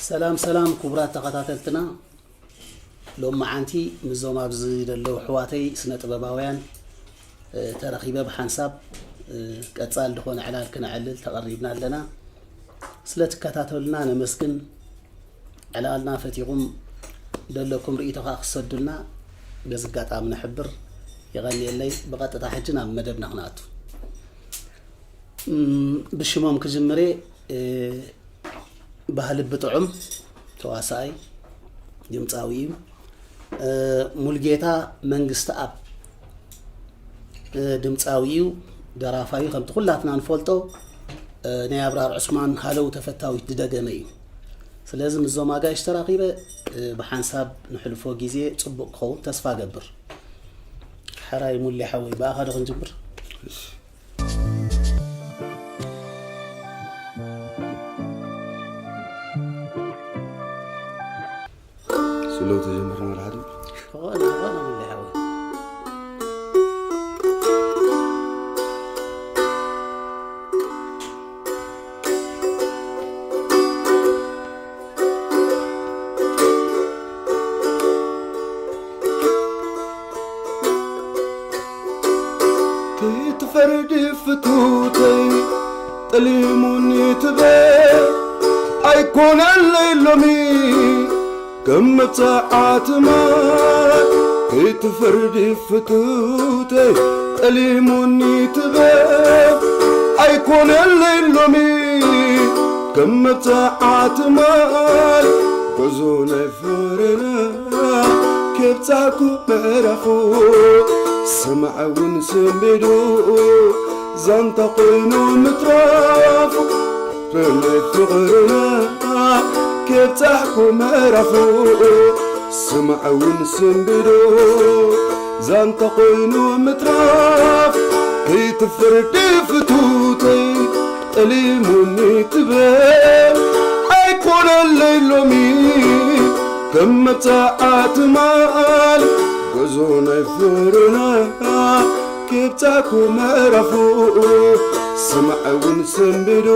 ሰላም ሰላም ክቡራት ተኸታተልትና፣ ሎም መዓንቲ ምስዞም ኣብዚ ዘለዉ ኣሕዋተይ ስነ ጥበባውያን፣ እ፣ ተረኺበ ብሓንሳብ፣ እ፣ ቀጻል ዝኾነ ዕላል ክነዕልል ተቐሪብና ኣለና። ስለ ትከታተሉና ነመስግን። ዕላልና ፈቲኹም ዘለኩም ርእይቶ ከኣ ክሰዱልና በዚ ኣጋጣሚ ንሕብር። የቐንየለይ። ብቐጥታ ሕጂ ናብ መደብና ክንኣቱ። እም፣ ብሽሞም ክጅምር እየ። እ፣ ባህሊ ብጥዑም ተዋሳኣይ ድምፃዊ እዩ። እ፣ ሙልጌታ መንግስትኣብ፣ እ፣ ድምፃዊ እዩ፣ ደራፋይ እዩ። ከምቲ ኩላትና ንፈልጦ፣ እ፣ ናይ ኣብራር ዑስማን ሃለው ተፈታዊት ዝደገመ እዩ። ስለዚ ምስዞም ኣጋይሽ ተራኺበ፣ እ፣ ብሓንሳብ ንሕልፎ ግዜ ጽቡቕ ክኸውን ተስፋ እገብር። ሕራይ ሙሌ ሓወይ፣ ብኣኻ ዶ ክንጅምር? ስለው ተጀመርና ወላ ሓደ። ዝኾነ፣ ዝኾነ ሙሌ ሓወይ። ከይትፈርዲ ፍትውተይ ጠሊሙኒ ትበል ኣይኮነለይ ሎሚ ከም መብጽዓ ትማል ከይትፈርዲ ፍትውተይ ጠሊሙኒ ትበል ኣይኮነለይ ሎሚ ከም መብጽዓ ትማል ጉዕዞ ናይ ፍቕርና ከብጻሕኩ ምዕራፉ ሰማዕ እውን ሰንቢዱ ዛንታ ኮይኑ ምትራፉ ናይ ፍቕርና ከብጻሕኩ ምዕራፉ ሰማዕ እውን ሰንቢዱ ዛንታ ኮይኑ ምትራፍ ከይትፈርዲ ፍትውተይ ጠሊሙኒ ትበል ኣይኮነለይ ሎሚ ከም መብጽዓ ትማል ጉዕዞ ናይ ፍቕርና ከብጻሕኩ ምዕራፉ ሰማዕ እውን ሰንቢዱ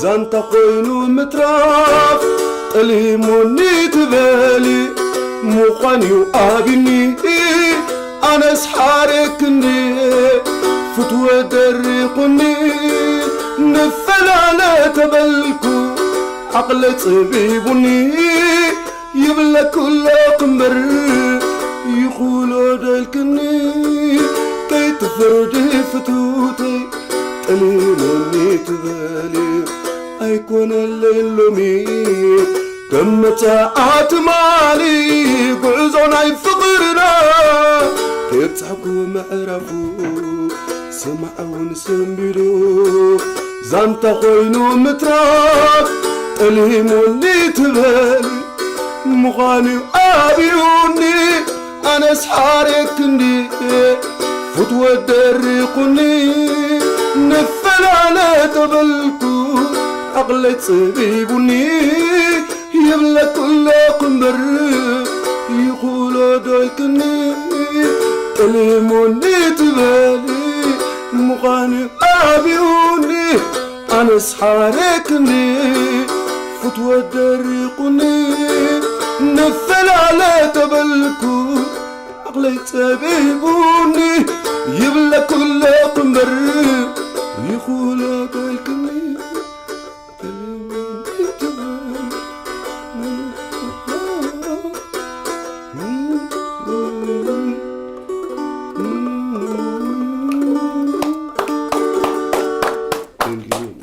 ዛንታ ኮይኑ ምትራፍ ጠሊሙኒ ትበሊ ምዃን እዩ ኣብኒ ኣነስ ሓሬክኒ ፍትወ ደሪቑኒ ንፈላለ ተበልኩ ዓቕለይ ጸቢቡኒ ይብለኩ ኣለኹ እምበር ይኹሎ ደልክኒ ከይትፈርዲ ፍትውተይ ጠሊሙኒ ትበሊ ኣይኮነለይ ሎሚ ከም መብጽዓ ትማሊ ጉዕዞ ናይ ፍቕርና ከብጻሕኩ ምዕራፉ ሰማዕ እውን ሰንቢዱ ዛንታ ኮይኑ ምትራፍ ጠሊሙኒ ትበል ምዃኑ ኣብዩኒ ኣነስ ሓሬክኒ ፍትወ ደሪቑኒ ንፈላለ ተበልኩ ዓቕለይ ጸቢቡኒ ይብለኩ ኣለኹ እምበር ይኹሎ ዶልክኒ ጠሊሙኒ ትበሊ ምዃኑ ኣብዩኒ ኣነስ ሓሬክኒ ፍትወ ደሪቑኒ ንፈላለ ተበልኩ ዓቕለይ ጸቢቡኒ ይብለኩ ኣለኹ እምበር ይኹሎ ዶልክኒ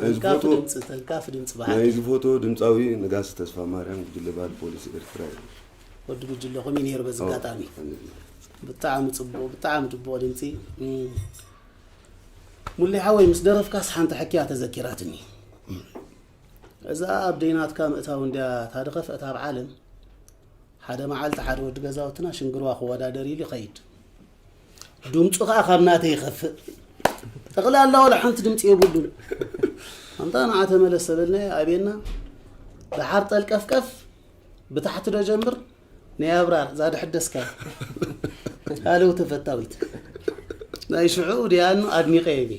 ተንካፊ ድምፂ ተንካፊ ድምፂ በሓቂ ናይዚ ፎቶ ድምፃዊ ንጋስ ተስፋ ማርያም ጉጅለ ባህሊ ፖሊስ ኤርትራ እዩ። ወዲ ጉጅለኹም እዩ ነይሩ በዚ ኣጋጣሚ። ብጣዕሚ ፅቡቕ ብጣዕሚ ፅቡቕ ድምፂ። እም፣ ሙሌ ሓወይ ምስ ደረፍካስ ሓንቲ ሕክያ ተዘኪራትኒ። እዛ ኣብ ደይናትካ ምእታው እንድያ ታድኸፍአት ኣብ ዓለም ሓደ መዓልቲ ሓደ ወዲ ገዛውትና ሽንግርዋ ክወዳደር ኢሉ ይኸይድ። ድምፁ ከዓ ካብ ናተይ ይኸፍእ። ጠቕላላ ዋላ ሓንቲ ድምፂ የብሉን። ኣምጣ ንዓ ተመለስ ተበልናዮ፣ ኣቤና። ደሓር ጠልቀፍቀፍ ብታሕቲ ዶ ጀምር? ናይ ኣብራር እዛ ደሕደስካ ሃለው ተፈታዊት ናይ ሽዑ ዲያኑ ኣድኒቐ የቢ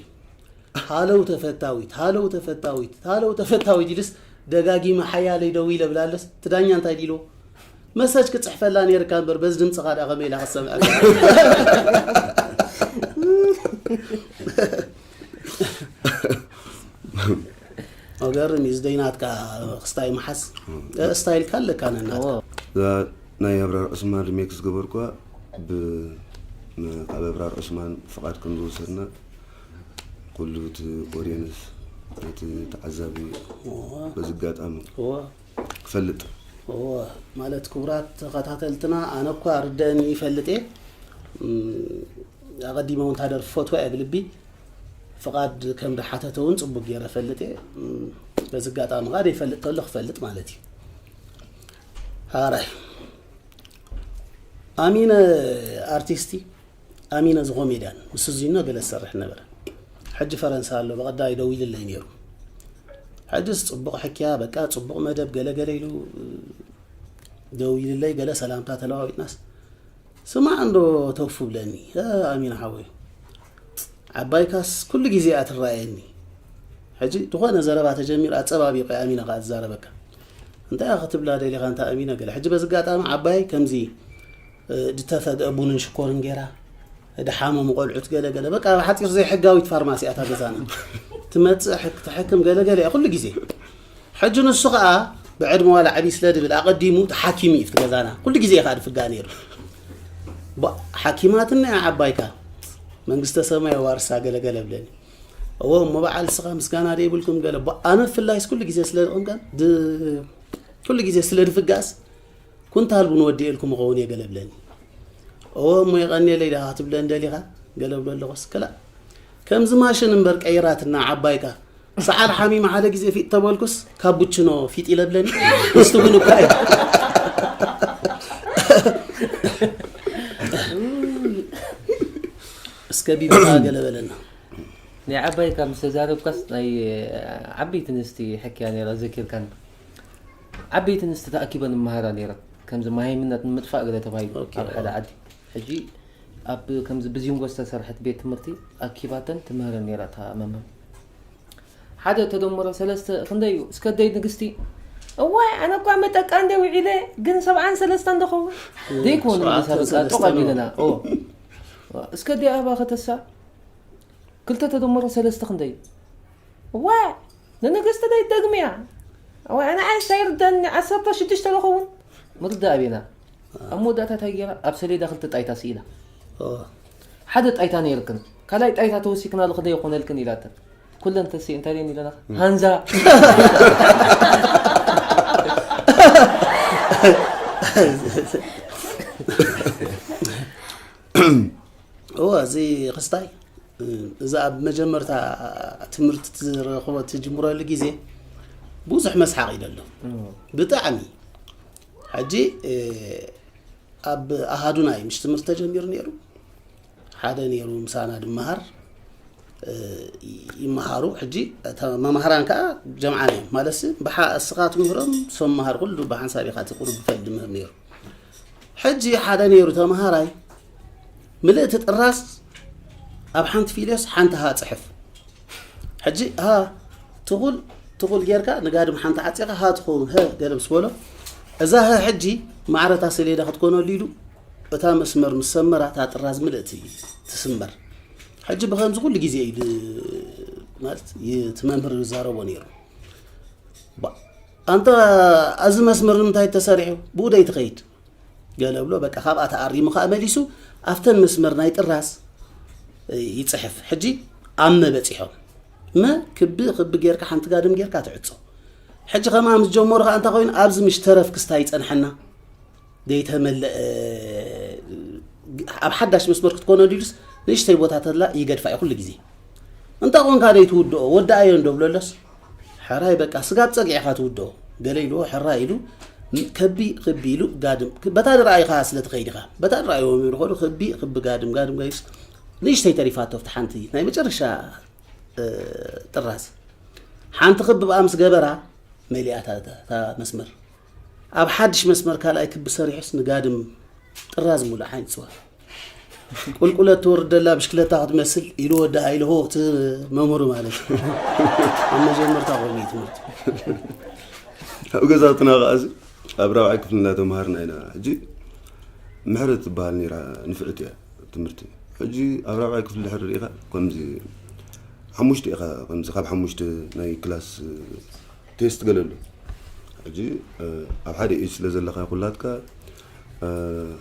ሃለው ተፈታዊት፣ ሃለው ተፈታዊት፣ ሃለው ተፈታዊት ኢልስ ደጋጊመ ሓያለይ ደው ኢለ ብላለስ፣ እቲ ዳኛ እንታይ ዲልዎ? መሰጅ ክጽሕፈላ ነይርካ እምበር፣ በዚ ድምጽኻ ደኣ ከመይ ኢላ ክትሰምዐካ? ኣገርም እዩ፣ እዚ ደይ ናትካ ክስታይ መሓዝ። እ፣ ስታይልካ ኣለካ ነናትካ። እዋ። እዛ ናይ ኣብራር ዑስማን ሪሜክስ ዝገበርኩዋ ብ-፣ ም-፣ ካብ ኣብራር ዑስማን ፍቓድ ከም ዝወሰድና ኩሉ እቲ ኦድየንስ፣ እቲ ተዓዛቢ እዋ። በዚ ኣጋጣሚ እዋ። ክፈልጥ። እዋ። ማለት ክቡራት ተኸታተልትና፣ ኣነ እኳ ርደአኒ ይፈልጥ እየ። እም፣ ኣቐዲመ እውን እታ ደርፊ ፈትዋ እየ ብልቢ። ፍቓድ ከም ዝሓተተ እውን ጽቡቅ ገይረ እፈልጥ እየ። እም፣ በዚ ኣጋጣሚ ኸኣ ዘይፈልጥ ተሎ ክፈልጥ ማለት እዩ። ሃራይ። ኣሚነ ኣርቲስቲ፣ ኣሚነ እዚ ኮሜድያን፣ ምስ ዚኖ ገለ ዝሰርሕ ነበረ። ሕጂ ፈረንሳ ኣሎ፣ ብቐዳይ ደዊልለይ ነይሩ። ሕጅስ ጽቡቕ ሕክያ፣ በቃ ጽቡቕ መደብ፣ ገለ ገለ ኢሉ ደዊልለይ፣ ገለ ሰላምታ ተለዋዊጥናስ፣ ስማዕ እንዶ ተውፉ ብለኒ፣ "እ፣ ኣሚነ ሓወይ፣ ዓባይካስ ኩሉ ግዜ እያ ትረኣየኒ። ሕጂ ዝኾነ ዘረባ ተጀሚሩ ኣጸባቢቑ ኣሚነ ከኣ ዝዛረበካ። እንታይ ኢኻ ክትብላ ደሊኻ እንታ ኣሚነ?" ገለ። ሕጂ በዚ ኣጋጣሚ ዓባይ ከምዚ፣ እ፣ ዝተፈግአ ቡንን ሽኮርን ገይራ፣ ድሓመሙ ቆልዑት ገለ ገለ። በቃ ብሓጺር ዘይሕጋዊት ፋርማሲ እያ እታ ገዛና። ትመጽእ፣ ሕክ-፣ ትሕክም ገለ ገለ እያ ኩሉ ግዜ። ሕጂ ንሱ ኸኣ ብዕድመ ዋላ ዓብዪ ስለ ድብል ኣቐዲሙ እቲ ሓኪም እዩ እቲ ገዛና። ኩሉ ግዜ እዩ ኸኣ ድፍጋ ነይሩ። ባ-፣ ሓኪማትና እያ ዓባይካ። መንግስተ ሰማይ የዋርሳ ገለ ገለ ብለኒ። እዎ እሞ በዓል ንስኻ ምስጋና ዶ ይብልኩም ገለ። ባ-፣ ኣነ ብፍላይስ ኩሉ ግዜ ስለ ድቕምቀም፣ ድ-፣ ኩሉ ግዜ ስለ ድፍጋስ፣ ኩንታል ቡን ወዲኤልኩም እኸውን እየ ገለ ብለኒ። እዎ እሞ የቐንየለይ ዳኻ ክትብለኒ ደሊኻ? ገለ ብሎ ኣለኹስ፣ ክላእ። ከምዚ ማሽን እምበር ቀይራትና ዓባይካ። ሰዓል ሓሚመ ሓደ ግዜ ፊጥ ተበልኩስ፣ ካቡችኖ ፊጥ ኢለ ብለኒ። ምስቲ ቡን እኳ እዩ። እስከ ቢብላ ገለ በለና። ናይ ዓባይካ ምስ ተዛረብካስ፣ ናይ ዓበይቲ ኣንስቲ ሕክያ ነይራ፣ ዘኪርካኒ። ዓበይቲ ኣንስቲ ተኣኪበን ይመሃራ ነይረን። ከምዚ መሃይምነት ንምጥፋእ ገለ ተባሂሉ ኦኬ፣ ኣብ ሓደ ኦ። ዓዲ። ሕጂ ኣብ ከምዚ ብዚንጎ ዝተሰርሐት ቤት ትምህርቲ ኣኪባተን ትምህረን ነይራ እታ መምህር። ሓደ ተደምሮ ሰለስተ ክንደይ እዩ? እስከ ደይ ንግስቲ። እዋይ፣ ኣነ እኳ መጠቃ እንደ ውዒለ፣ ግን ሰብዓን ሰለስተን ዶ ኸውን? ዘይኮነ ሰብዓን ንግስቲ፣ ሰለስተን ጥቕ ኣቢለና። ኦ። እስከ ደይ ኣባ ከተሳ? ክልተ ተደመሮ ሰለስተ ክንደይ እዩ? እዋ፣ ንንግስቲ ደይ ደግምያ። እዋ፣ ኣነ ዓይንሽ ኣይርደኒ፣ ዓሰርተ ሽዱሽተ ዶ ኸውን? ምርዳእ ኣቤና። ኣብ መወዳእታ እንታይ ገይራ? ኣብ ሰሌዳ ክልተ ጣይታ ስኢላ። ኦ። ሓደ ጣይታ ነይርክን፣ ካልኣይ ጣይታ ተወሲክናሉ ክንደይ ይኾነልክን ኢላተን። ኩለን ተስኢ እንታይ ደን ኢለና? ሃንዛ። እወ፣ እዚ ክስታይ፣ እዚ ኣብ መጀመርታ ትምህርቲ ትረኽቦ ትጅምረሉ ግዜ ብዙሕ መስሓቕ እዩ ዘሎ። እዎ። ብጣዕሚ። ሕጂ፣ እ፣ ኣብ ኣሃዱና እዩ ምሽ ትምህርቲ ተጀሚሩ ነይሩ። ሓደ ነይሩ ምሳና ድመሃር፣ እ፣ ይመሃሩ። ሕጂ፣ እታ መማህራን ከኣ ጀምዓና እዮም። ማለትሲ፣ ብሓ-፣ እስኻ ትምህሮም፣ ሶም መሃር፣ ኩሉ ብሓንሳብ ኢኻ እቲ ቁሩብ ፈል ድምህር ነይሩ። ሕጂ ሓደ ነይሩ ተመሃራይ፣ ምልእቲ ጥራስ ኣብ ሓንቲ ፊልዮስ ሓንቲ ሃ ጽሕፍ። ሕጂ ሃ ትኹል፣ ትኹል ጌርካ ንጋድም ሓንቲ ዓጺኻ ሃ ትኸውን፣ ሀ ገለ ምስ በሎ፣ እዛ ሀ ሕጂ ማዕረታ ሰሌዳ ክትኮነሉ ኢሉ፣ እታ መስመር ምስ ሰመራ፣ እታ ጥራዝ ምልእቲ ትስመር። ሕጂ ብኸምዚ ኩሉ ግዜ እዩ ድ-፣ ማለት፣ እቲ መምህር ዝዛረቦ ነይሩ። ባ-፣ ኣንታ፣ እዚ መስመር ንምንታይ ተሰሪሑ? ብኡ ደይ ትኸይድ? ገለ ብሎ፣ በቃ፣ ካብኣ ተኣሪሙ ኸኣ መሊሱ ኣብተን መስመር ናይ ጥራዝ ይጽሕፍ። ሕጂ ኣብ መ በጺሖም። መ ክቢ፣ ክቢ ጌርካ፣ ሓንቲ ጋድም ጌርካ ትዕጾ። ሕጂ ከምኣ ምስ ጀመሩ ኸኣ እንታይ ኮይኑ፣ ኣብዚ ምሽ ተረፍ ክስታይ ይጸንሐና? ዘይተመልአ፣ ኣብ ሓዳሽ መስመር ክትኮነሉ ኢሉስ ንእሽተይ ቦታ ተላ ይገድፋ እዩ ኩሉ ግዜ። እንታ ኾንካ ደይ ትውድኦ፣ ወድኣዮ እንዶ ብለሎስ፣ ሕራይ በቃ ስጋብ ጸግዒኻ ትውድኦ። ገለ ኢልዎ፣ ሕራይ ኢሉ፣ ከቢ፣ ክቢ ኢሉ፣ ጋድም። በታ ድረኣይኻ ስለ ትኸይድ ኢኻ። በታ ድረኣይዎ ይብሉ ኾኑ፣ ክቢ፣ ክቢ፣ ጋድም፣ ጋድም፣ ጋይስ። ንእሽተይ ተሪፋቶ፣ ኣብቲ ሓንቲ ናይ መጨረሻ፣ እ፣ ጥራዝ። ሓንቲ ክቢ ብኣ ምስ ገበራ፣ መሊኣታ እታ፣ እታ መስመር። ኣብ ሓድሽ መስመር ካልኣይ ክቢ ሰሪሑስ ንጋድም ጥራዝ ሙሉእ ሓይንጽዋ። ቁልቁለት ትወርድ ደላ ብሽክለታ ክትመስል ኢሉ ወዲ ሃይለ ሆ እቲ መምህሩ ማለት እዩ። ኣብ መጀመርታ ኮይኑ እዩ ትምህርቲ። ኣብ ገዛውትና ከዓ እዚ ኣብ ራብዓይ ክፍሊ እናተምሃርና ኢና። ሕጂ ምሕረት ትበሃል ነይራ፣ ንፍዕቲ እያ ትምህርቲ። ሕጂ ኣብ ራብዓይ ክፍሊ ድሕሪ ርኢኻ ከምዚ ሓሙሽተ ኢኻ፣ ከምዚ ካብ ሓሙሽተ ናይ ክላስ ቴስት ገለ ኣሎ። ሕጂ ኣብ ሓደ ኤጅ ስለ ዘለኻ ኩላትካ፣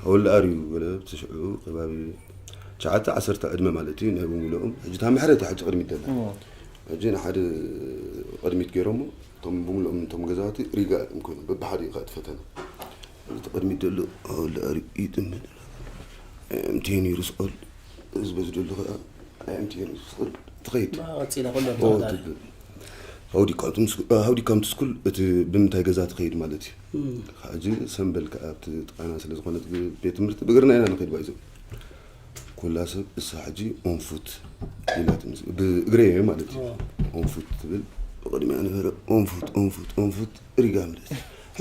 ኣወል ኣርዩ ገለ ብትሽዑ ከባቢ ትሽዓተ ዓሰርተ ዕድመ ማለት እዩ ናይ ብምልኦም። ሕጂ እታ ምሕረት እያ ሕጂ ቅድሚት ደላ። ሕጂ ንሓደ ቅድሚት ገይሮሞ እቶም ብምልኦም እቶም ገዛውቲ ሪጋ እዮም ኮይኖም በብሓደ እዩ ከእቲ ፈተና። እቲ ቅድሚት ዘሎ ኣወል ኣርዩ ይጥምት። ኤምቲኤን ይርስቆል፣ እዚ በዚ ደሎ ከዓ ኤምቲኤን ይርስቆል ትኸይድ። ቀፂለ ኩሎ ኦ፣ ትብል። ሃውዲካምቱ ስኩል እቲ ብምንታይ ገዛ ትኸይድ ማለት እዩ። ሕጂ ሰንበል ከዓ ኣብቲ ጥቃና ስለ ዝኾነት ቤት ትምህርቲ ብእግርና ኢና ንኸይድ ባይዘው። ኩላ ሰብ እሳ ሕጂ ኦንፉት ኢላ ትምስ ብእግረ እየ ማለት እዩ። ኦንፉት ትብል ብቅድሚያ ነበረ። ኦንፉት ኦንፉት ኦንፉት ሪጋ ምለት።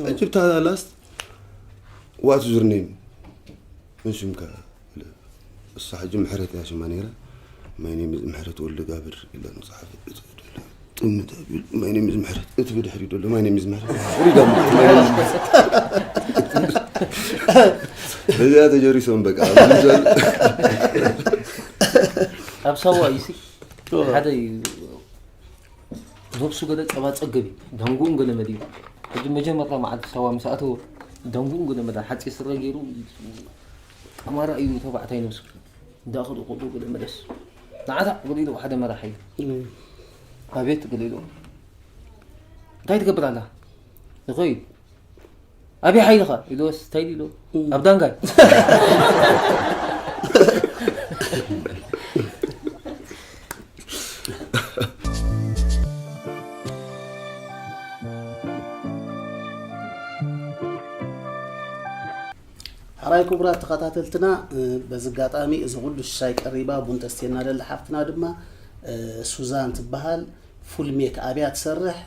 ሕጂ ብታ ላስት ዋት ዙር ኔም፣ ምን ሽምካ? እሳ ሕጂ ምሕረት እያ ሽማ ነይራ። ማይ ኔም ምሕረት ወልደ ጋብር ኢላ መፅሓፍ እትብል። ጥምት ኣቢሉ ማይ ኔም ምሕረት እቲ ብድሕሪ ደሎ ማይ ኔም ምሕረት ሪጋ ምለት ማይ ኔም ምሕረት። በዚኣ ተጀሪሶም በቃ። ኣብ ሳዋ እዩ ሲ ሓደ እዩ። ነብሱ ገለ ጸባ ጸገብ እዩ። ዳንጉን ገለ መዲቡ። ሕጂ መጀመርታ መዓልቲ ሳዋ ምስ ኣተወ ዳንጉን ገለ መዳ ሓጺር ስረ ገይሩ ቀማራ እዩ ተባዕታይ ነብሱ። እንዳኸዱ ከዱ ገለ መለስ። ንዓታ ገለ ኢሉ ሓደ መራሒ እዩ። ኣቤት ገለ ኢሉ። እንታይ ትገብር ኣላ? ይኸይድ። ኣበይ ሓይልኻ? ኢልዎስ እንታይ ኢሉ? ኣብ ዳንጋይ። ሕራይ ክቡራት ተኸታተልትና፣ በዚ ኣጋጣሚ እዚ ኩሉ ሽሻይ ቀሪባ ቡን ተስትየና ደላ ሓፍትና ድማ ሱዛን ትበሃል። ፉል ሜክ ኣፕ እያ ትሰርሕ።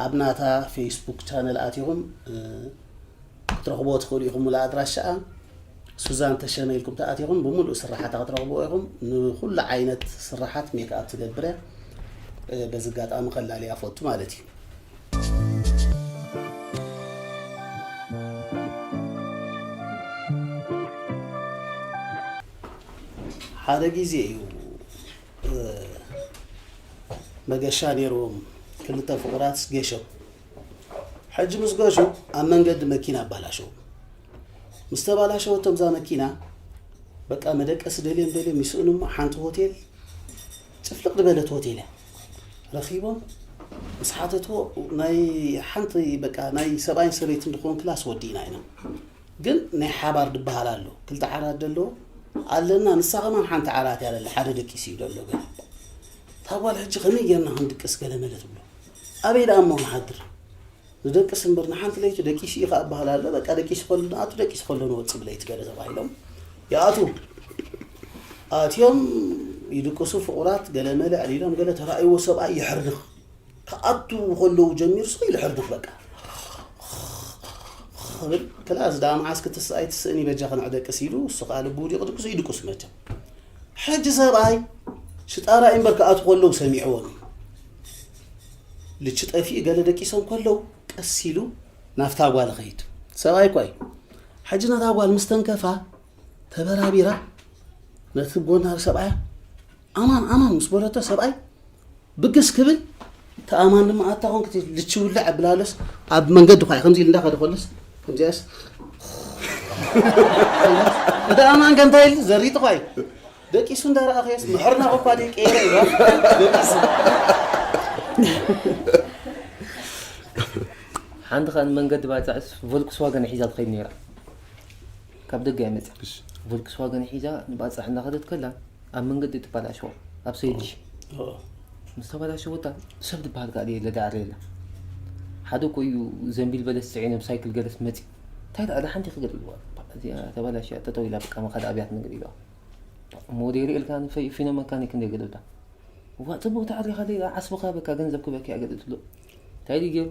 ኣብ ናታ ፌስቡክ ቻነል ኣቲኹም ክትረኽብዎ ትኽእሉ ኢኹም። ሙሉእ ኣድራሻኣ ሱዛን ተሸመ ኢልኩም ተኣቲኹም ብምሉእ ስራሓታ ክትረኽብዎ ኢኹም። ንኹሉ ዓይነት ስራሓት ሜክ ኣፕ ትገብር እያ። በዚ ኣጋጣሚ ከላልያ እፈቱ ማለት እዩ። ሓደ ግዜ እዩ መገሻ ነይርዎም ክልተ ፍቑራት ገሾም። ሕጂ ምስ ገሹ ኣብ መንገዲ መኪና ኣባላሸው። ምስ ተባላሸወቶም እዛ መኪና በቃ መደቀሲ ደልዮም ደልዮም ይስእኑ እሞ ሓንቲ ሆቴል ጭፍልቕ ዝበለት ሆቴል እያ ረኺቦም ምስ ሓተትዎ ናይ ሓንቲ በቃ ናይ ሰብኣይን ሰበይትን ድኾን ክላስ ወዲእና ኢና ግን ናይ ሓባር ድበሃል ኣሎ ክልተ ዓራት ደለዎ ኣለና ንሳ ከማን ሓንቲ ዓራት እያ ደላ ሓደ ደቂስ እዩ ደሎ ገለ እታ ጓል ሕጂ ከመይ ጌርና ክንድቅስ ገለ መለ ትብሎ ኣበይ ደኣ እሞ ንሓድር ንደቅስ እምበር ንሓንቲ ለይቲ ደቂሱ ኢኻ እበሃል ኣሎ በቃ ደቂሱ ከሎ ንኣቱ ደቂሱ ከሎ ንወፅእ ብለይቲ ገለ ተባሂሎም ይኣቱ ኣትዮም ይድቅሱ ፍቑራት ገለ መለ ዕሊሎም ገለ ተራእይዎ ሰብኣይ ይሕርድኽ ክኣቱ ከለዉ ጀሚሩ ስቕ ኢሉ ሕርድኽ በቃ ክብል ክላ እዚ ደኣ መዓስ ክትስኣይ ትስእኒ በጃ ከንዕደቅስ ኢሉ እሱ ከዓ ልቡ ውዲቑ ድቅሱ ይድቅሱ መቸም ሕጂ ሰብኣይ ሽጣራ እምበር ክኣቱ ከለዉ ሰሚዕዎም እዩ ልቺ ጠፊኡ ገለ ደቂሶም ከለዉ ቀስ ኢሉ ናብታ ጓል ኸይድ ሰብኣይ ኳይ ሕጂ ነታ ጓል ምስ ተንከፋ ተበራቢራ ነቲ ጎና ሰብኣያ ኣማን ኣማን ምስ በለቶ ሰብኣይ ብግስ ክብል ተኣማን ድማ ኣታ ኮንክ ልቺ ውልዕ ኣብላለስ ኣብ መንገዲ ኳይ ከምዚ ኢሉ እንዳኸደ ከለስ ከምዚያስ እቲ ኣማን ከምታ ኢሉ ዘሪጥ ኳይ ደቂሱ እንዳረኣኸየስ ምሕርና እኳ ደይ ቀይረ እዩ ደቂሱ ሓንቲ ከኣ ንመንገዲ ባፅዕስ ቮልክስዋገን ሒዛ ትኸይድ ነይራ ካብ ደገ እያ መፅያ ቮልክስዋገን ሒዛ ንባፅዕ እናኸደት ከላ ኣብ መንገዲ ትባላሸዋ ኣብ ሰይድሽ ምስ ተባላሸወታ ሰብ ዝበሃል ከዓ የለ ዳዕረ የለ ሓደ እኮ እዩ ዘንቢል በለስ ፅዒኖም ሳይክል ገለስ መፂ እንታይ ደኣ ሓንቲ ክገጥልዋ እዚኣ ተባላሽያ ጠጠው ኢላ በቃ መኻድ ኣብያት ነገር ኢለዋ ሞዴሪ ኢልካ ንፈይ ፊኖ መካኒክ እንደ ገለብታ እዋ ጽቡቅ ተዓሪኻ ደይ ዓስብኻ በካ ገንዘብ ክበኪ ኣገደ ትብሎ እንታይ ድዩ ገይሩ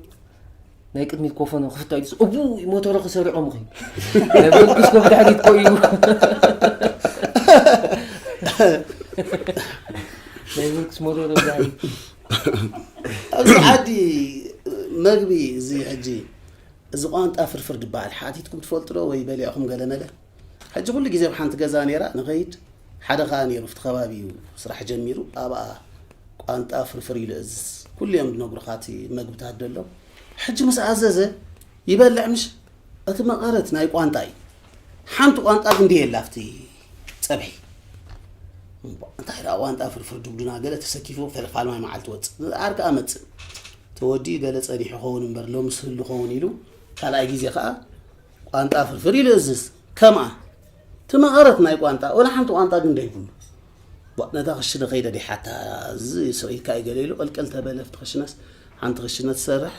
ናይ ቅድሚት ኮፈኖ ክፍታ ኢሉስ እቡ ሞተሮ ክሰሪዖም ኺ ናይ በልኩስ ኮፍ ድሕሪት ኮ እዩ ናይ ብርክስ ሞደሎ ዳይ ኣብዚ ዓዲ መግቢ እዚ ሕጂ እዚ ቋንጣ ፍርፍር ዝበሃል ሓቲትኩም ትፈልጡ ዶ ወይ በሊዕኹም ገለ ነገር? ሕጂ ኩሉ ግዜ ኣብ ሓንቲ ገዛ ነይራ ንኸይድ ሓደ ኸኣ ነይሩ ኣብቲ ከባቢ እዩ ስራሕ ጀሚሩ ኣብኣ ቋንጣ ፍርፍር ኢሉ እዝዝ ኩሉ እዮም ዝነግሩኻ እቲ መግብታት ደሎ ሕጂ ምስ ኣዘዘ ይበልዕ ምሽ እቲ መቐረት ናይ ቋንጣ እዩ ሓንቲ ቋንጣ ግን ድየ ኣብቲ ጸብሒ እንታይ ደኣ ቋንጣ ፍርፍር ድጉድና ገለ ተሰኪፉ ፈልፋል ማይ መዓልቲ ወጽእ ኣር ከኣ መጽእ ተወዲኡ ገለ ጸኒሑ ኸውን እምበር ሎምስ ህሉ ኸውን ኢሉ ካልኣይ ግዜ ከኣ ቋንጣ ፍርፍር ኢሉ እዝዝ ከምኣ እቲ መቐረት ናይ ቋንጣ ወላ ሓንቲ ቋንጣ ግን ደይብሉ ቧእ ነታ ክሽነ ከይደ ዲሓታ እዚ ስቕ ኢልካ እዩ ገለ ኢሉ ቅልቅል ተበለ ኣብቲ ክሽነስ ሓንቲ ክሽነ ትሰርሕ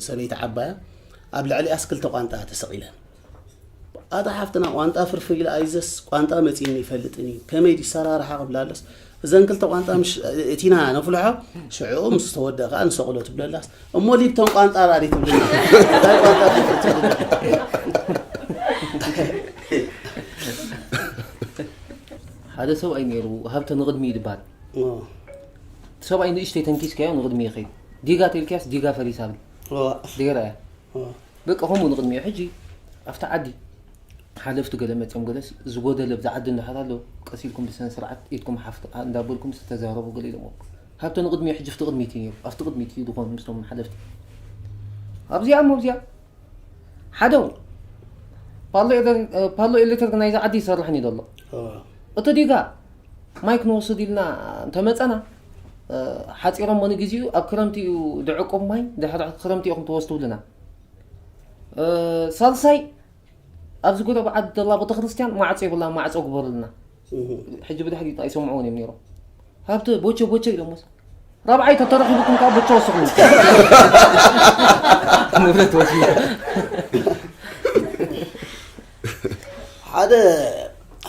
ሰበይቲ ዓባያ ኣብ ልዕሊኣስ ክልተ ቋንጣ ተሰቒለን ኣታ ሓፍትና ቋንጣ ፍርፍር ኢላ ኣይዘስ ቋንጣ መጺኒ ይፈልጥን እዩ ከመይ ድዩ ሰራርሓ ክብላ ኣሎስ እዘን ክልተ ቋንጣ ምሽ እቲና ነፍልሖ ሽዑ ምስ ተወደኣ ከዓ ንሰቕሎ ትብለላስ እሞ ሊብቶን ቋንጣ ራዲ ትብልና እንታይ ቋንጣ ፍርፍር ትብልና ሓደ ሰብኣይ ነይሩ ሃብተ ንቕድሚ ይድባል ሰብኣይ ንእሽተይ ተንኪስካዮ ንቕድሚ ይኸይድ ዲጋ ተልክያስ ዲጋ ፈሪሳ ብል ዲራ እያ በቃ ከምኡ ንቕድሚኡ ሕጂ ኣብቲ ዓዲ ሓለፍቲ ገለ መፅኦም ገለስ ዝጎደለ ብዛ ዓዲ እንዳሓት ኣሎ ቀስ ኢልኩም ብስነ ስርዓት ኢድኩም ሓፍ እንዳበልኩም ዝተዛረቡ ገለ ኢሎሞ ሃብተ ንቕድሚኡ ሕጂ ኣብቲ ቅድሚት እዩ ነይሩ ኣብቲ ቅድሚት እዩ ዝኾኑ ምስቶም ሓለፍቲ ኣብዚኣ እሞ ኣብዚኣ ሓደ ፓሎ ኤሌክትሪክ ናይዚ ዓዲ ይሰርሕን እዩ ዘሎ እቲ ዲጋ ማይ ክንወስድ ኢልና እንተመፀና ሓፂሮሞ ንግዜኡ ኣብ ክረምቲ እዩ ድዕቁብ ማይ ድሕሪ ክረምቲ ኢኹም ትወስዱ ብልና ሳልሳይ ኣብዚ ጎረብ ዓዲ ዘላ ቤተክርስትያን ማዕፆ የብላ ማዕፆ ግበሩልና ሕጂ ብድሕሪ ኣይሰምዕዎን እዮም ነይሮም ሃብተ ቦቸ ቦቸ ኢሎሞስ ራብዓይ ተተረኺብኩም ከዓ ቦቸ ወስኹ ንብረት ወሲ ሓደ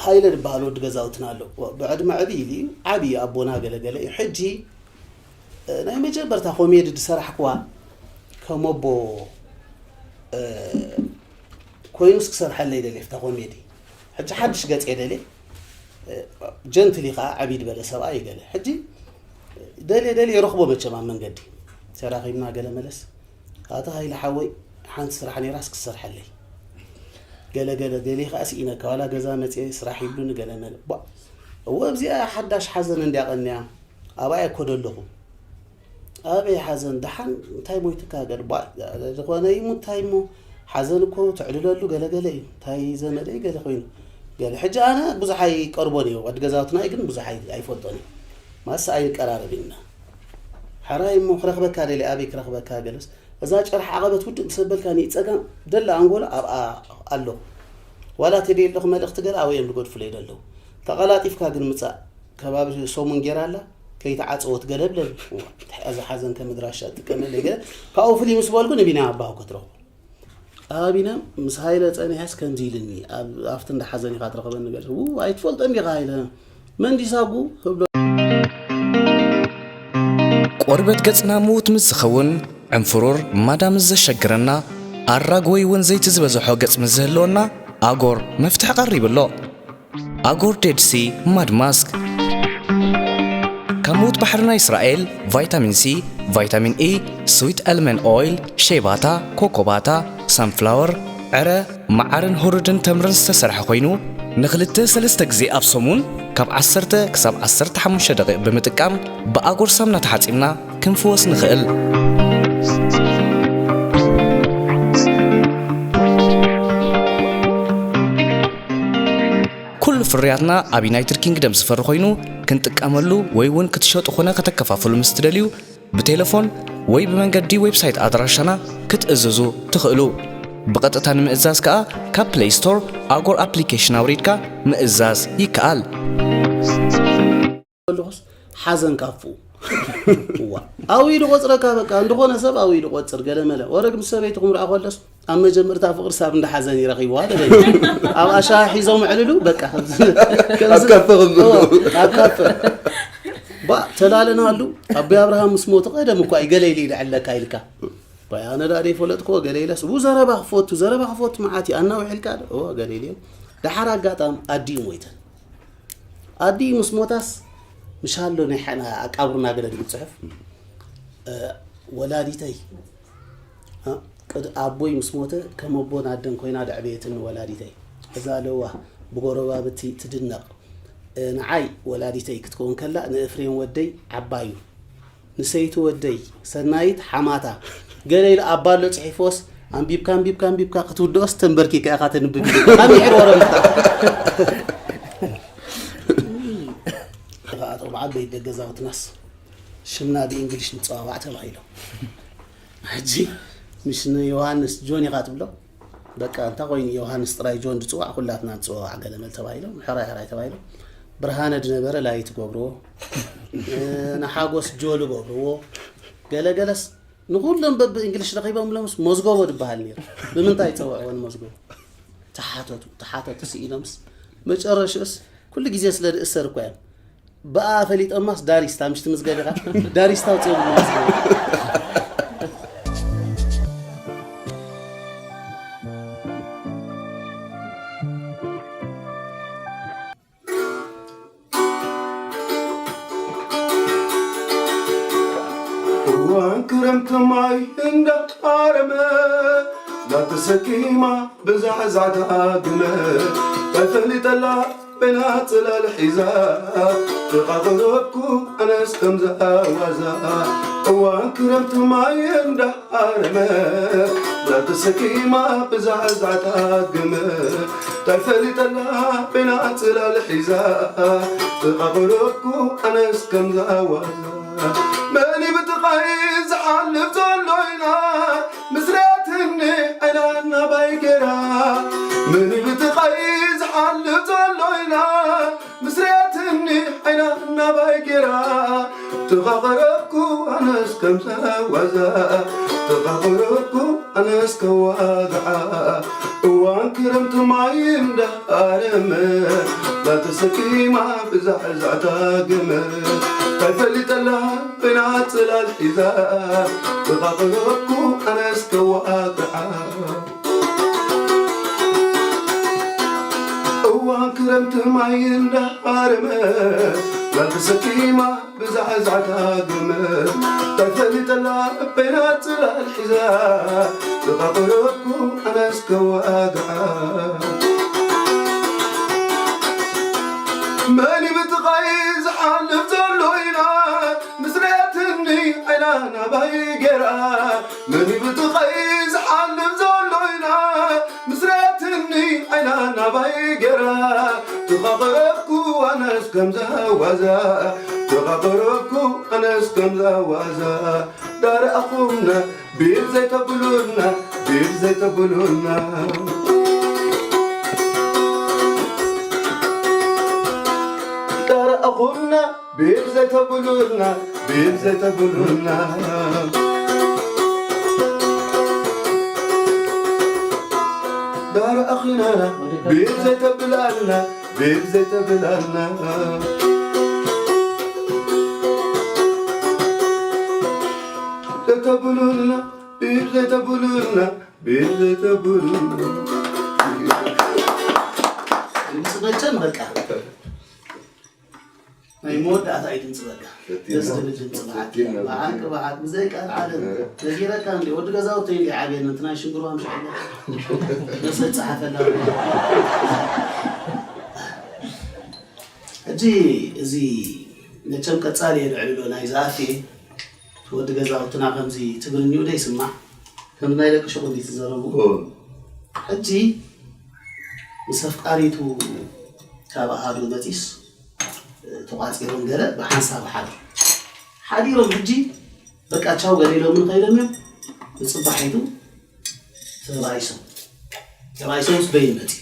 ሃይለ ዝበሃል ወዲ ገዛውትና ኣሎ ብዕድመ ዕብይ ኢሉ ዓብዪ ኣቦና ገለገለ እዩ ሕጂ ናይ መጀመርታ ኮሜዲ ዝሰራሕክዋ ከም ኣቦ ኮይኑስ ክሰርሐለይ ደልየ ፍታ ኮሜዲ ሕጂ ሓድሽ ገፅ እየ ደልየ ጀንትሊ ከዓ ዓብይ ዝበለ ሰብኣይ ገለ ሕጂ ደልየ ደልየ ረኽቦ መቸም ኣብ መንገዲ ተራኺብና ገለ መለስ ኣታ ሃይለ ሓወይ ሓንቲ ስራሕ ነይራስ ክሰርሐለይ ገለ ገለ ገለ ከዓ ስኢነካ ዋላ ገዛ መፅየ ስራሕ ይብሉኒ ገለ መለ እወ ኣብዚኣ ሓዳሽ ሓዘን እንዲያ ቀንያ ኣብኣ እኮ ደለኹ ኣበይ ሓዘን ደሓን እንታይ ሞይትካ ገለ ቧእ ዝኾነ እዩ እንታይ እሞ ሓዘን እኮ ትዕልለሉ ገለ ገለ እዩ እንታይ ዘመደይ ገለ ኮይኑ ገለ ሕጂ ኣነ ብዙሕ ኣይቀርቦን እዩ ወዲ ገዛውትና ግን ብዙሕ ኣይፈልጦን እዩ ማስ ኣይቀራረብ ኢና ሓራይ እሞ ክረኽበካ ደሊ ኣበይ ክረኽበካ ገለስ እዛ ጨርሒ ዓቐበት ውድእ ምስ ኣበልካ ንጸጋም ደላ ኣንጎላ ኣብኣ ኣሎ ዋላ ተደየለኹ መልእኽቲ ገለ ኣበይ እዮም ዝገድፉለይ ደለዉ ተቐላጢፍካ ግን ምጻእ ከባቢ ሰሙን ጌራ ኣላ ከይተዓጸወት ገለ ብለኒ እዚ ሓዘን ከም ምድራሻ ጥቀመለይ ገለ ካብኡ ፍልይ ምስ በልኩ ንቢና ኣባሁ ክትረኽቦ ኣቢና ምስ ሃይለ ጸኒሐስ ከምዚ ኢልኒ ኣብቲ እንዳ ሓዘን ኢኻ ትረኽበኒ ገለ ኣይትፈልጦ እንዲኻ ሃይለ መንዲሳጉ ክብሎ ቆርበት ገጽና ምዉት ምስ ዝኸውን ዕንፍሩር ማዳ ምስ ዘሸግረና ኣራግ ወይ እውን ዘይቲ ዝበዝሖ ገጽ ምስ ዝህልወና ኣጎር መፍትሒ ቀሪቡ ኣሎ። ኣጎር ዴድ ሲ ማድ ማስክ ካብ ምዉት ባሕሪ ናይ እስራኤል ቫይታሚን ሲ፣ ቫይታሚን ኢ፣ ስዊት ኣልመን ኦይል፣ ሼባታ፣ ኮኮባታ፣ ሳንፍላወር፣ ዕረ፣ መዓርን ሁሩድን ተምርን ዝተሰርሐ ኮይኑ ንኽልተ ሰለስተ ግዜ ኣብ ሰሙን ካብ ዓሰርተ ክሳብ ዓሰርተ ሓሙሽተ ደቂቕ ብምጥቃም ብኣጎር ሳምና ተሓጺብና ክንፍወስ ንኽእል። ኩሉ ፍርያትና ኣብ ዩናይትድ ኪንግደም ዝፈሪ ኮይኑ ክንጥቀመሉ ወይ እውን ክትሸጡ ኾነ ከተከፋፍሉ ምስ ትደልዩ ብቴለፎን ወይ ብመንገዲ ዌብሳይት ኣድራሻና ክትእዝዙ ትኽእሉ። ብቐጥታ ንምእዛዝ ከኣ ካብ ፕለይ ስቶር ኣጎር ኣፕሊኬሽን ኣውሪድካ ምእዛዝ ይከኣል። ኣለኹስ ሓዘን ካፉ እዋ ኣው ኢሉ ቆጽረካ በቃ እንደኾነ ሰብ ኣው ኢሉ ቆጽር ገለ መለ ወረግ ምስ ሰበይትኹም ርኣ ኮለስ ኣብ መጀመርታ ፍቕሪ ሳብ እንዳ ሓዘን ይረኺብዋ ደለ ኣብ ኣሻ ሒዞም ዕልሉ በቃ ኣብ ካፈ ከምዚ ኣብ ካፈ ባ ተላለናሉ ኣቦይ ኣብርሃም ምስ ሞቱ ቀደም እኳ እዩ ገለ ኢሉ ይልዕለካ ኢልካ ባይ ኣነ ዳ ደይፈለጥክዎ ገለ ኢለስ ቡ ዘረባ ክፈቱ ዘረባ ክፈቱ መዓት እዩ ኣናውሕ ኢልካ ዶ እዎ ገለ ኢልዮ ደሓር ኣጋጣሚ ኣዲኡ ሞይተን ኣዲኡ ምስ ሞታስ፣ ምሻሎ ናይ ሓና ኣቃብርና ገለ ድብል ጽሑፍ፣ እ፣ ወላዲተይ፣ እ፣ ቅድ-፣ ኣቦይ ምስ ሞተ፣ ከም ኣቦን ኣደን ኮይና ደዕበየትኒ ወላዲተይ። እዛ ለዋህ ብጎረባብቲ ትድነቕ፣ እ፣ ንዓይ ወላዲተይ ክትከውን ከላ፣ ንእፍሬም ወደይ ዓባዩ፣ ንሰይቲ ወደይ ሰናይት ሓማታ፣ ገለ ኢሉ ኣብ ባሎ ጽሒፍዎስ፣ ኣንቢብካ፣ ኣንቢብካ፣ ኣንቢብካ ክትውድኦስ ተንበርኪካ ኢኻ ተንብብ ኢሉ። ካብ ምሒር ወረ ምፍታሕ። እቶም ዓበይቲ ገዛውትናስ ሽምና ብእንግሊሽ ንጸዋዋዕ ተባሂሎም። ሕጂ ምስ ንዮሃንስ ጆን ኢኻ ትብሎ? በቃ፣ እንታይ ኮይኑ ዮሃንስ ጥራይ ጆን ዝጽዋዕ፣ ኩላትና ንጽዋዕ ገለመል ተባሂሎም፣ ሕራይ ሕራይ ተባሂሎም። ብርሃነ ዝነበረ ላይት ገብርዎ፣ እ፣ ንሓጎስ ጆል ገብርዎ። ገለገለስ ንኹሎም በብእንግሊሽ ረኺቦምሎምስ መዝገቦ ዝበሃል ነይሩ። ብምንታይ ይጸውዕዎ ንመዝገቦ? ተሓተቱ፣ ተሓተቱ ስኢኖምስ፣ መጨረሽኡስ፣ ኩሉ ግዜ ስለ ዝእሰር እኮ እዮም። ብኣ ፈሊጦማስ ዳሪስታ፣ ምሽ ትምዝገብ ኢኻ? ዳሪስታ ኣውፅኦም መዝገብ። እዋን ክረምቲ ማይ እንዳኣረመ፣ ላተሰኪማ ብዛዕዛዕታ ግመ፣ ተፈሊጠላ በይና ጽላል ሒዛ፣ ተቓቕረብኩ ኣነስ ከምዛ ዋዛ። እዋን ክረምቲ ማይ እንዳኣረመ፣ ላተሰኪማ ብዛዕዛዕታ ግመ፣ ተፈሊጠላ በይና ጽላል ሒዛ፣ ተቓቕረብኩ ኣነስ ከምዛ ዋዛ። መን ብጥቓይ ዝሓልፍ ዘሎ ኢላ፣ ምስ ርኣትኒ ዓይና ናባይ ገይራ። መን ብጥቓይ ዝሓልፍ ዘሎ ኢላ፣ ምስ ርኣትኒ ዓይና ናባይ ገይራ። ተቓቕረብኩ ኣነስ ከምዛ ዋዛ፣ ተቓቕረብኩ ኣነስ ከዋግዓ። እዋን ክረምቲ ማይ እንዳኣረመ፣ ላተሰኪማ ብዛዕዛዕታ ግመ፣ እንታይ ፈሊጠላ በይና ጽላል ሒዛ፣ ተቓቕረብኩ ኣነስ ከዋግዓ። እዋን ክረምቲ ማይ እንዳኣረመ፣ ላተሰኪማ ብዛዕዛዕታ ግመ፣ እንታይ ፈሊጠላ በይና ጽላል ሒዛ፣ ተቓቕረብኩ ኣነስ ከዋግዓ። መን ብጥቓይ ዝሓልፍ ዘሎ ኢላ፣ ምስ ርኣትኒ ዓይና ናባይ ገይራ። መን ብጥቓይ ዝሓልፍ ዘሎ ኢላ፣ ምስ ርኣትኒ ዓይና ናባይ ገይራ። ተቓቕረብኩ ኣነስ ከምዛ ዋዛ፣ ተቓቕረብኩ ኣነስ ከምዛ ዋዛ። ዳርኣኹምና ቢር ዘይተብሉና፣ ቢር ዘይተብሉና። ዳርኣኹምና ቢር ዘይተብሉና፣ ቢር ዘይተብሉና። ዳርኣኺናና ቢር ዘይተብላልና፣ ቢር ዘይተብላልና። ዘይተብሉና፣ ቢር ዘይተብሉና፣ ቢር ዘይተብሉና። ድምፂ መቸም በቃ ናይ መወዳእታ እዩ ድምፂ በቃ። ደስ ትብል ድምፂ በሓቂ። በሓቂ፣ በሓቂ፣ ብዘይ ቃል ዓለም። ነጊረካ እንዲ ወዲ ገዛውተይ እንዲ ዓብየኒ፣ እቲ ናይ ሽንግርዋ ምሽ ኣሎ። ደስ ጸሓፈላ። ሕጂ እዚ መቸም ቀጻሊ እየ ልዕልሎ ናይ ዝኣፌ ወዲ ገዛውትና ከምዚ ትግርኝኡ ዶ ይስማዕ? ከም ናይ ደቂ ሽቁ እንዲ ትዘረቡ። ኦ። ሕጂ ምስ ኣፍቃሪቱ ካብ ኣሃዱ መጺስ፣ ተቋጺሮም ገለ ብሓንሳብ ሓዱ። ሓዲሮም ሕጂ በቃ ቻው ገለ ኢሎምን ከይዶም እዮም። ብጽባሒቱ ተባኢሶም። ተባኢሶምስ በይን መጺ።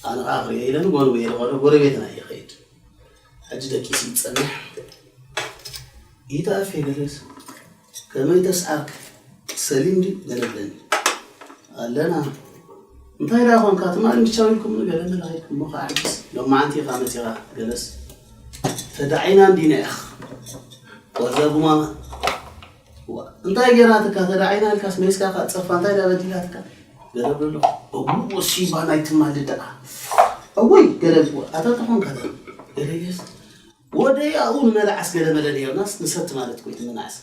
ኣነ ኸዓ ክሪኦ ኢለን ጎንበ ኢለ ከዶ ጎረቤትና እየ ኸይድ። ሕጂ ደቂሱ ይጸንሕ። ይተኣፌ ገለስ ከመይ ተስዓርክ? ሰሊም ድዩ? ገለ ብለኒ። ኣለና። እንታይ ደኣ ኾንካ? ትማሊ ምሻው ኢልኩምኒ ገለ መለ ኸይድኩም እሞ ኸዓ ሕጅስ ሎማዓንቲ ኢኻ መጺኻ። ገለስ ተዳዒና እንዲና ኢኻ። ወዛ ጉማማ። ዋ፣ እንታይ ጌራትካ? ተዳዒና ኢልካስ መይስካ ኸዓ ጸፋ። እንታይ ደኣ በዲላትካ? ገለ ብሎ። እሞ ወሲባ ናይ ትማሊ ደኣ። እወይ፣ ገለ ብሎ። ኣታ ተኾንካ ደኣ። ወደይ ኣብኡ ንመላዓስ ገለመለ ነርናስ ንሰቲ ማለት ኮይኑ ንመላዓስ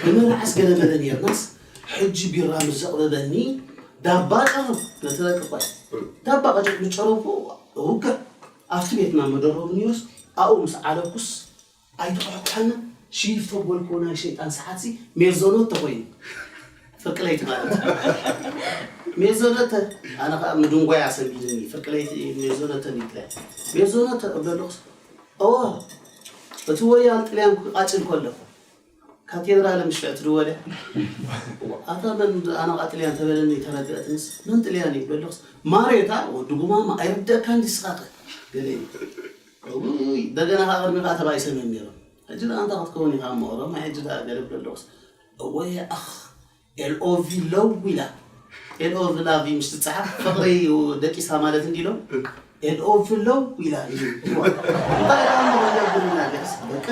ንመላዓስ ገለመለ ነርናስ ሕጂ ቢራ ምስ ዘቕረበኒ ዳባ ጨርብ ነቲ ደቂ ኳይ ዳባ ቀጨብ ዝጨረብኩ ውግዕ ኣብቲ ቤትና መደረቡ ነይሩስ ኣብኡ ምስ ዓለኩስ ኣይተቋቋሐና ሽይፍ ተበልኩዎ ናይ ሸይጣን ሰዓትሲ ሜዞኖት ተኮይኑ ፍርቂ ለይቲ ማለት እዩ። ሜዞነተ ኣነ ከዓ ምድንጓይ ኣሰንቢድኒ ፍርቂ ለይቲ ሜዞነተ ሚጥለ ሜዞነተ እበልኩስ እወ እቲ ወያል ጥልያን ክቃጭል ከለኹ ካቴድራል ምሽዕ ትድወለ ኣታ መን ኣነ ቃጥልያን ተበለኒ ተረድአትንስ መን ጥልያን እዩ በልኹስ ማሬታ ወዲ ጉማማ ኣይርደእካ እንዲስኻኸ ገለ እዩ ውይ ደገና ከዓ ቅድሚ ከዓ ተባኢሰ መን ነይሮም ሕጂ ደኣ እንታይ ክትከውን ኢኻ እሞ ኦሮማይ ሕጂ ደኣ ገለ ብለለኹስ እወ ኣኽ ኤልኦቪ ለው ኢላ ኤልኦቪ ላቪ ምስ ትፀሓፍ ፍቕሪ ደቂሳ ማለት እንዲሎም ኤልኦቪ ለው ኢላ እዩ እንታይ ደኣ እሞ ክንገብር ኢና ገስ በቃ